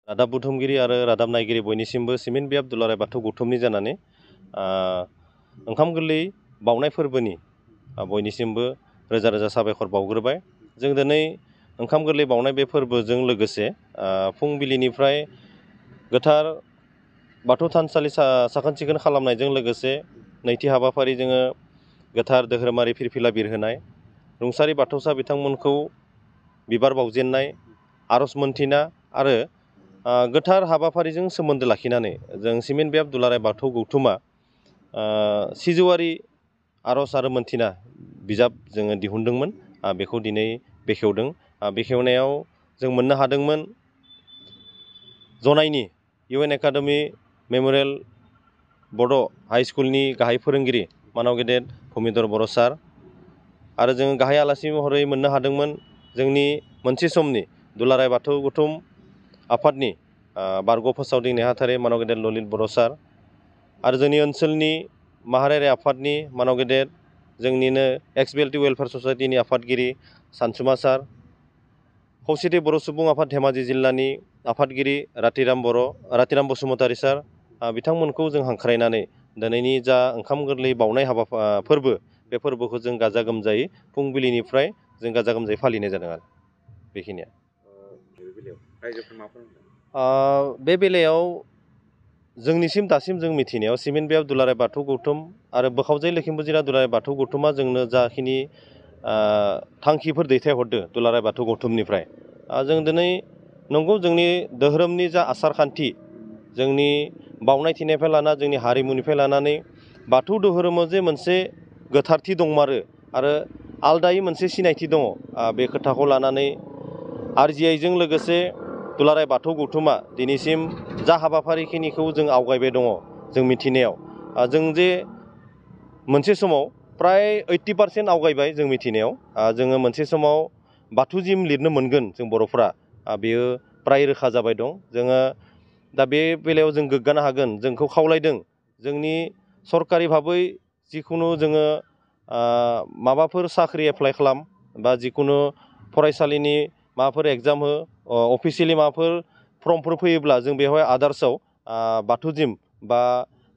रादाब बुथुमगिरि आरो रादाब नायगिरि बयनिसिमबो सिमेन्ट बियाब दुलाराय बाथौ गौथुमनि जानानै ओंखाम गोरलै बाउनाय फोरबोनि बयनिसिमबो रोजा रोजा साबायखर बावग्रोबाय। जों दिनै ओंखाम गोरलै बाउनाय बे फोरबोजों लोगोसे फुंबिलिनिफ्राय गोथार बाथौ थानसालि साखोन सिखोन खालामनायजों लोगोसे नैथि हाबाफारि जोङो गोथार धोरोमारि फिरफिला बिरहोनाय, रुंसारि बाथौसा बिथांमोनखौ बिबार बावजेननाय, आर'ज मोनथिना आरो गोथार हाबाफारिजों सोमोन्दो लाखिनानै जों सिमेन्ट बियाब दुलाराय बाथौ गौथुमा सिजौआरि आर'ज आरो मोनथिना बिजाब जोङो दिहुनदोंमोन। बेखौ दिनै बेखेवदों। बेखेवनायाव जों मोननो हादोंमोन जनाइनि इउ एन एकाडेमि मेम'रियेल बड' हाइ स्कुलनि गाहाय फोरोंगिरि मानाव गेदेर भुमिधर बर' सार आरो जोङो गाहाय आलासि महरै मोननो हादोंमोन जोंनि मोनसे समनि दुलाराय बाथौ गौथुम आफादनि बारग' फोसावदिं नेहाथारि मानाव गेदेर ललित बर' सार आरो जोंनि ओनसोलनि माहारियारि आफादनि मानाव गेदेर जोंनिनो एक्स बिएलटि वेलफेयार ससाइटिनि आफादगिरि सानसुमा सार, खौसेथि बर' सुबुं आफाद धेमाजि जिल्लानि आफादगिरि रातिराम बसुमतारी सार बिथांमोनखौ जों हांख्रायनानै दिनैनि जा ओंखाम गोरलै बाउनाय फोरबो बे फोरबोखौ जों गाजा गोमजायै फुंबिलिनिफ्राय जों गाजा गोमजायै फालिनाय जादों आरो बेखिनिया। बे बेलायाव जोंनिसिम दासिम जों मिथिनायाव सिमेन्ट बियाब दुलाराय बाथौ गौथुम आरो बोखावजाय लखिमपुर जिल्ला दुलाराय बाथौ गौथुमा जोंनो जाखिनि थांखिफोर दैथायहरदो दुलाराय बाथौ गौथुमनिफ्राय जों दिनै नंगौ जोंनि धोरोमनि जा आसार खान्थि जोंनि बावनाय थिनायनिफ्राय लाना जोंनि हारिमुनिफ्राय लानानै बाथौ धोरोमाव जे मोनसे गोथारथि दंमारो आरो आलदायै मोनसे सिनायथि दङ। बे खोथाखौ लानानै आरजिआइजों लोगोसे दुलाराय बाथौ गौथुमा दिनैसिम जा हाबाफारिखिनिखौ जों आवगायबाय दङ जों मिथिनायाव जों जे मोनसे समाव फ्राय 80% आवगायबाय जों मिथिनायाव जोङो मोनसे समाव बाथौ जिम लिरनो मोनगोन जों बर'फ्रा बेयो फ्राय रोखा जाबाय दं। जोङो दा बे बेलायाव जों गोग्गानो हागोन जोंखौ खावलायदों जोंनि सरकारि भाबै जिखुनु जोङो माबाफोर साख्रि एप्लाइ खालाम बा जिखुनु फरायसालिनि माबाफोर एग्जाम हो अफिसियेलि माबाफोर फर्मफोर फैयोब्ला जों बेवहाय आदार्सआव बाथौ जिम बा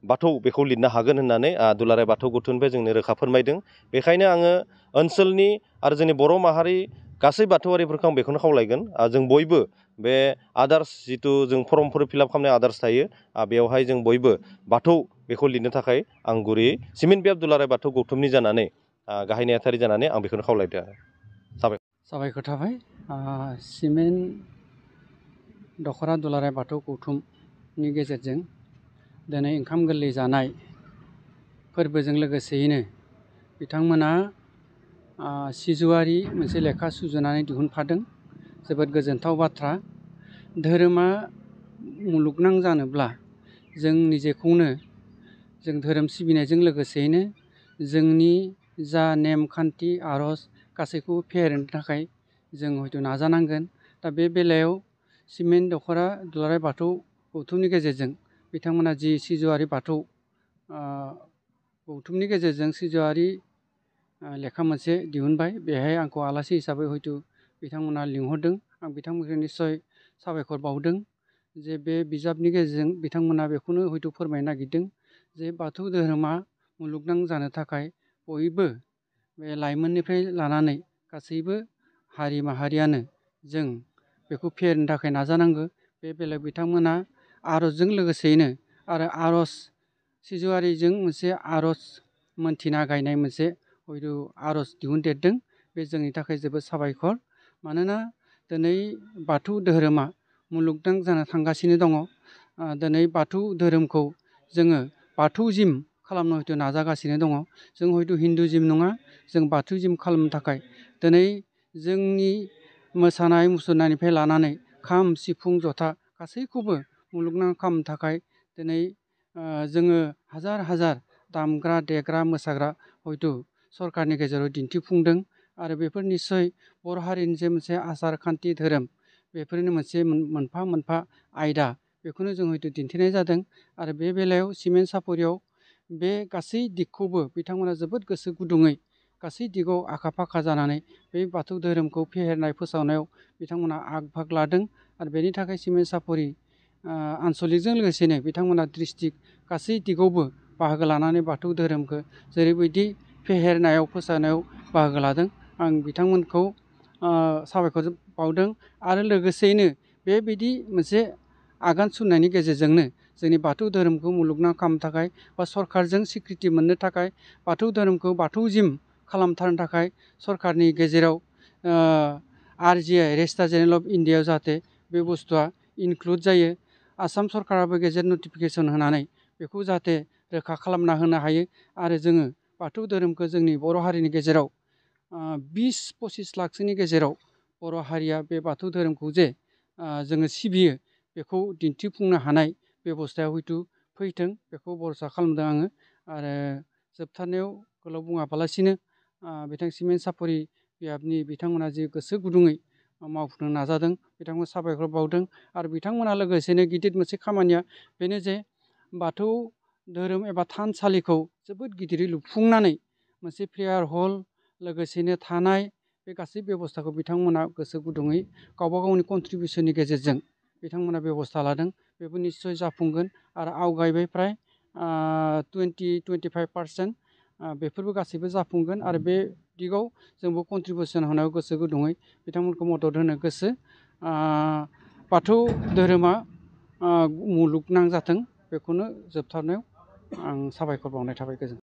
बाथौ बेखौ लिरनो हागोन होननानै दुलाराय बाथौ गौथुमनिफ्राय जोंनो रोखा फोरमायदों। बेखायनो आङो ओनसोलनि आरो जोंनि बर' माहारि गासै बाथौआरिफोरखौ आं बेखौनो खावलायगोन जों बयबो बे आदार्स जिथु जों फर्मफोर फिलाप खालामनाय आदार्स थायो बेवहाय जों बयबो बाथौ बेखौ लिरनो थाखाय आं गुरैयै सिमेन्ट बियाब दुलाराय बाथौ गौथुमनि जानानै गाहाय नेहाथारि जानानै आं बेखौनो खावलायदों आरो साबायखर थाबाय। सिमेन्ट दख'रा दुलाराय बाथौ गौथुमनि गेजेरजों दिनै ओंखाम गोरलै जानाय फोरबोजों लोगोसेयैनो बिथांमोना सिजौआरि मोनसे लेखा सुजुनानै दिहुनफादों। जोबोद गोजोनथाव बाथ्रा। धोरोमा मुलुगनां जानोब्ला जों निजेखौनो जों धोरोम सिबिनायजों लोगोसेयैनो जोंनि जा नेमखान्थि आर'ज गासैखौबो फेहेरनो थाखाय जों हयथ' नाजानांगोन। दा बे बेलायाव सिमेन्ट दख'रा दुलाराय बाथौ गौथुमनि गेजेरजों बिथांमोना जि सिजौआरि बाथौ गौथुमनि गेजेरजों सिजौआरि लेखा मोनसे दिहुनबाय। बेहाय आंखौ आलासि हिसाबै हयथ' बिथांमोना लिंहरदों। आं बिथांमोनखौ निस्सय साबायखर बावदों जे बे बिजाबनि गेजेरजों बिथांमोना बेखौनो हयथ' फोरमायनो नागिरदों जे बाथौ धोरोमा मुलुगनां जानो थाखाय बयबो बे लाइमोननिफ्राय लानानै गासैबो हारि माहारियानो जों बेखौ फेहेरनो थाखाय नाजानांगौ। बे बेलायाव बिथांमोना आर'जजों लोगोसेयैनो आरो आर'ज सिजौआरिजों मोनसे आर'ज मोनथिना गायनाय मोनसे हयथ' आर'ज दिहुनदेरदों। बे जोंनि थाखाय जोबोद साबायखर। मानोना दिनै बाथौ धोरोमा मुलुगनां जानो थांगासिनो दङ। दिनै बाथौ धोरोमखौ जोङो बाथौ जिम खालामनो हयथ' नाजागासिनो दङ। जों हयथ' हिन्दुजिम नङा, जों बाथौ जिम खालामनो थाखाय दिनै जोंनि मोसानाय मुसुरनायनिफ्राय लानानै खाम सिफुं जथा गासैखौबो मुलुगनां खालामनो थाखाय दिनै जोङो हाजार हाजार दामग्रा देग्रा मोसाग्रा हयथ' सरकारनि गेजेराव दिन्थिफुंदों। आरो बेफोर निस्सय बर' हारिनि जे मोनसे आसार खान्थि धोरोम बेफोरनो मोनसे मोनफा मोनफा आयदा बेखौनो जों हयथ' दिन्थिनाय जादों। आरो बे बेलायाव सिमेन्ट सापरियाव बे गासै दिगखौबो बिथांमोना जोबोद गोसो गुदुङै गासै दिगाव आखा फाखा जानानै बे बाथौ धोरोमखौ फेहेरनाय फोसावनायाव बिथांमोना आग भाग लादों। आरो बेनि थाखाय सिमेन्ट सापरि आनसलिकजों लोगोसेनो बिथांमोना डिस्ट्रिक्ट गासै दिगावबो बाहागो लानानै बाथौ धोरोमखौ जेरैबायदि फेहेरनायाव फोसावनायाव बाहागो लादों आं बिथांमोनखौ साबायखर बावदों आरो लोगोसेयैनो बेबायदि मोनसे आगान सुरनायनि गेजेरजोंनो जोंनि बाथौ धोरोमखौ मुलुगनां खालामनो थाखाय बा सरकारजों स्वीकृति मोननो थाखाय बाथौ धोरोमखौ बाथौजिम खालामथारनो थाखाय सरकारनि गेजेराव RGI रेजिस्टार जेनेरेल अफ इन्डियायाव जाहाथे बे बुस्थुआ इनक्लुड जायो आसाम सरकाराबो गेजेट नटिफिकेसन होनानै बेखौ जाहाथे रोखा खालामना होनो हायो आरो जोङो बाथौ धोरोमखौ जोंनि बर' हारिनि गेजेराव 20-25 लाखसोनि गेजेराव बर' हारिया बे बाथौ धोरोमखौ जे जोङो सिबियो बेखौ दिन्थिफुंनो हानाय बेबस्थायाव हयथ' फैथों बेखौ भरसा खालामदों आङो आरो जोबथारनायाव गोलाव बुङाबालासिनो बिथां सिमेन्ट सापरि बिथांमोना जि गोसो गुदुङै मावफुंनो नाजादों बिथांमोन साबायखर बावदों आरो बिथांमोना लोगोसेनो गिदिर मोनसे खामानिया बेनो जे बाथौ धोरोम एबा थानसालिखौ जोबोद गिदिरै लुफुंनानै मोनसे प्रेयार हल लोगोसेनो थानाय बे गासै बेबस्थाखौ बिथांमोना गोसो गुदुङै गावबा गावनि कन्ट्रिबिउसननि गेजेरजों बिथांमोना बेबस्था लादों बेबो निस्सय जाफुंगोन आरो आवगायबाय फ्राय 20-25% बेफोरबो गासैबो जाफुंगोन आरो बे दिगाव जोंबो कन्ट्रिबिउसन होनायाव गोसो गुदुङै बिथांमोनखौ मदद होनो गोसो बाथौ धोरोमा मुलुगनां जाथों बेखौनो जोबथारनायाव आं साबायखर बावनाय थाबाय गोजोन्थों।